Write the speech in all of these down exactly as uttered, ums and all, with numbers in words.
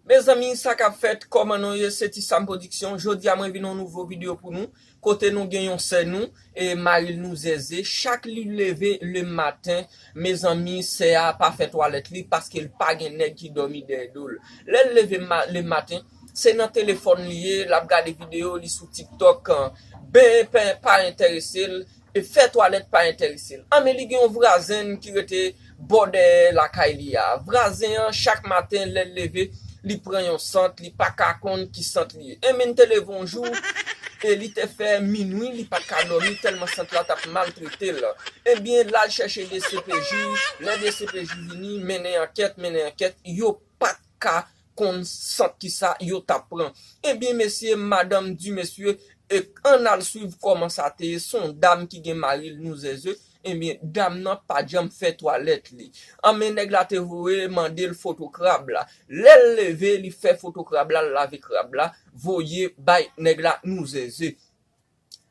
Mezanmi, sa k ap fèt? Kòman nou ye? Se Ti Sam Production. Jodi a, mwen vin yon nouvo videyo pou nou, kote nou gen yon sè nou, e mari l nou zèze. Chak li leve le maten, mezanmi, sè a pa fè twalèt li paske l pa gen nèg ki dòmi dèyè do l. Lè l leve ma- le maten, se nan telefòn li ye, l ap gade videyo, li sou TikTok, ben, pa, pa enterese l, e fè twalèt pa enterese l. Anben, li gen yon vwazen ki rete bò dèyè lakay li a. Vwazen an, chak maten, lè l leve, li pran yon sant, li pa ka konn ki sant li ye. Enben, te leve yon jou, e li te fè minwi, li pa t ka dòmi tèlman sant la t ap maltrete l. Ebyen, l al chèche D C P J, lè D C P J vini, mennen ankèt, mennen ankèt, yo pa t ka konn sant ki sa yo t ap pran. Ebyen, mesye, madanm di mesye, e, ann al swiv kòman sa te ye, se yon dam ki gen mari l nou zèze, ebyen, dam nan pa janm fè twalèt li. Anben, nèg la te voye mande l foto krab la. Lè l leve, li fè foto krab la, l lave krab la, voye bay nèg la nou zèze.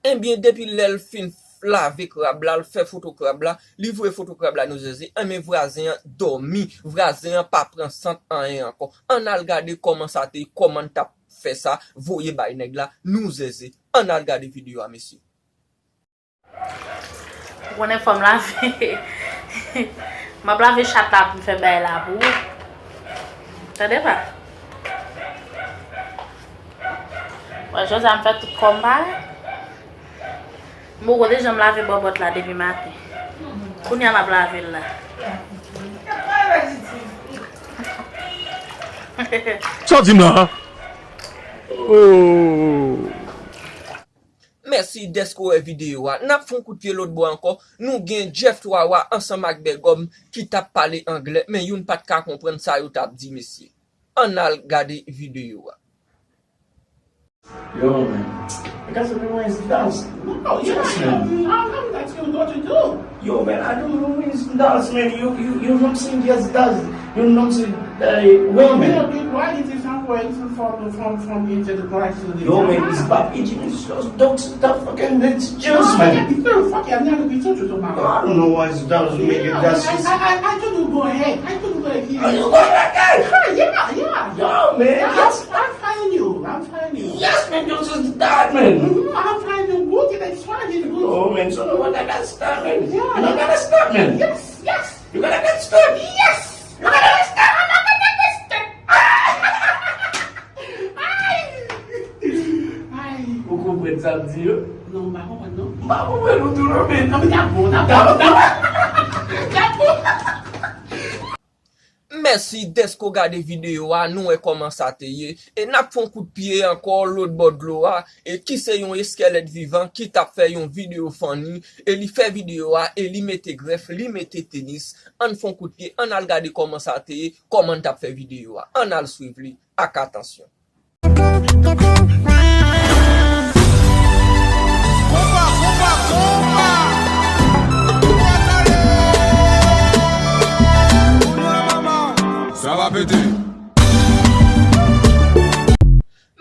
Ebyen, depi lè l fin lave krab la, l fè foto krab la, li voye foto krab la nou zèze, enben vwazen an dòmi, vwazen an pa pran sant anyen ankò. Ann al gade kòman sa te ye, kòman l t ap fè sa, voye bay nèg la nou zèze. Ann al gade videyo a, mesye. Ou konnen fò m lave. M ap lave chat la pou m fè bay la pou ou. Tande pa? Wè, jodi a m fè tout kò m parèt. M poko te janm lave bòbòt la depi maten. Kounye a m ap lave l la. Sa w di m la? Oh. Mèsi dèske w wè videyo a. N ap fè yon kout pye lòt bò ankò. Nou gen Jeff Wawa ansanm ak Bègòm ki t ap pale anglè, men youn pa t ka konprann sa yo t ap di, mesye. Ann al gade videyo a. Yo, man. I got some new ones. No, you don't know. How come that you go to do? Yo, man, I don't know when it's does, man. You, you, you know what I'm saying? Yes, does. You know what I'm saying? Uh, well, man. Yo, man, it's not for, it's for, from, from Egypt, the price of the Yo, man, it's about Egypt. It's just dogs, stuff, fucking, it's just, man. It's still fucking, I'm not gonna be touched with my I don't know why it's does, man. Yeah, that's I, just I, I, I told you go ahead. I told you go ahead. Are you going back there? Yeah, yeah, yeah. Yo, man. I'm, I'm finding you. I'm finding you. Yes, man, you just died, man. Mm-hmm. I'm finding you good. It's fine. It's good. Oh, man, so no one understand, man. Yeah. No one understand, man. Yes, yes. You gotta get stuck. Yes! You gotta get stuck. I'm not gonna get stuck. Ay! Ay! Ou konprann sa m di yo? Non, m pa konprann, non. M pa konprann ou tou, non, men. Non, men, ta bon, ta bon, ta bon. Ta bon. Mèsi dèske w gade videyo a, nou wè kòman sa te ye. E n ap fè yon kout pye ankò lòt bò dlo a, e ki se yon eskèlèt vivan ki t ap fè yon videyo funny, e li fè videyo a, e li mete grèf, li mete tenis. Ann fè yon kout pye, ann al gade kòman sa te ye, kòman n t ap fè videyo a. Ann al swiv li ak atansyon. Sa va pete.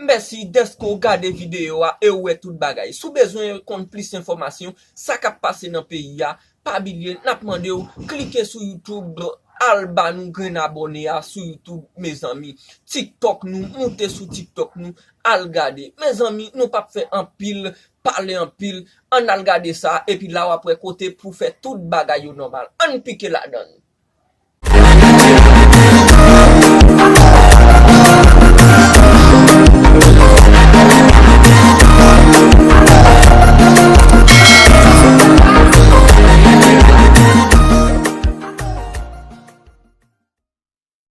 Mèsi dèske w gade videyo a e w wè tout bagay. Si w bezwen konn plis enfòmasyon, sa k ap pase nan peyi a, pa bliye, n ap mande w klike sou YouTube, al ba nou grenn abòne a sou YouTube, mezanmi. TikTok nou, moute sou TikTok nou, al gade. Mezanmi, nou p ap fè anpil pale anpil, ann al gade sa, epi la w ap wè kote pou fè tout bagay yo nòmal. Ann pike ladan l.